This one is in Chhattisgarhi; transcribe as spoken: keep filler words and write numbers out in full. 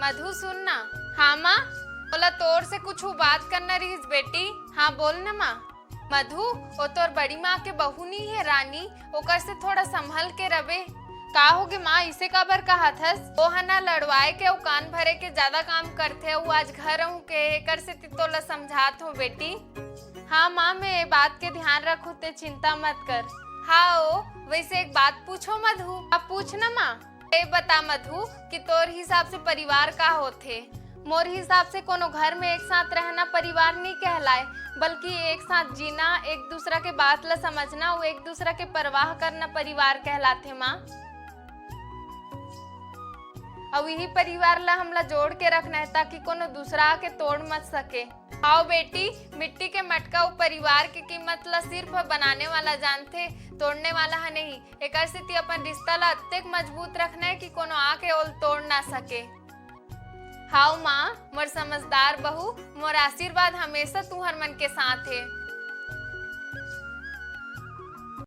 मधु, सुन ना। हाँ माँ, बोला, तोर से कुछ बात करना रहिस बेटी। हाँ, बोल ना माँ। मधु, ओ तोर बड़ी माँ के बहू नी हे रानी, ओकर से थोड़ा संभल के रबे। का होगे माँ, इसे काबर कहत हस? ओ ह ना लड़वाए के अउ कान भरे के ज्यादा काम करथे, अउ आज घर आहूँ के, एकर सेती तोला समझात हूँ बेटी। हाँ माँ, मैं ये बात के ध्यान रखूँ, ते चिंता मत कर। हाँ ओ, वैसे एक बात पूछो मधु। अब पूछ ना माँ। ए बता मधु कि तोर हिसाब से परिवार का होथे? मोर हिसाब से कोनो घर में एक साथ रहना परिवार नहीं कहलाए, बल्कि एक साथ जीना, एक दूसरा के बात ला समझना, अउ एक दूसरा के परवाह करना परिवार कहलाथे माँ। अउ यही परिवार ला हमला जोड़ के रखना है, ताकि कोनो दूसरा आके तोड़ मत सके। आओ बेटी, मिट्टी के मटका अउ परिवार के कीमत ला सिर्फ बनाने वाला जानथे, तोड़ने वाला ह नहीं। एकर सेती अपन रिश्ता ला अतेक मजबूत रखना है कि कोनो आके ओल तोड़ ना सके। हाव माँ, मोर समझदार बहू, मोर आशीर्वाद हमेशा तुहर मन के साथ हे।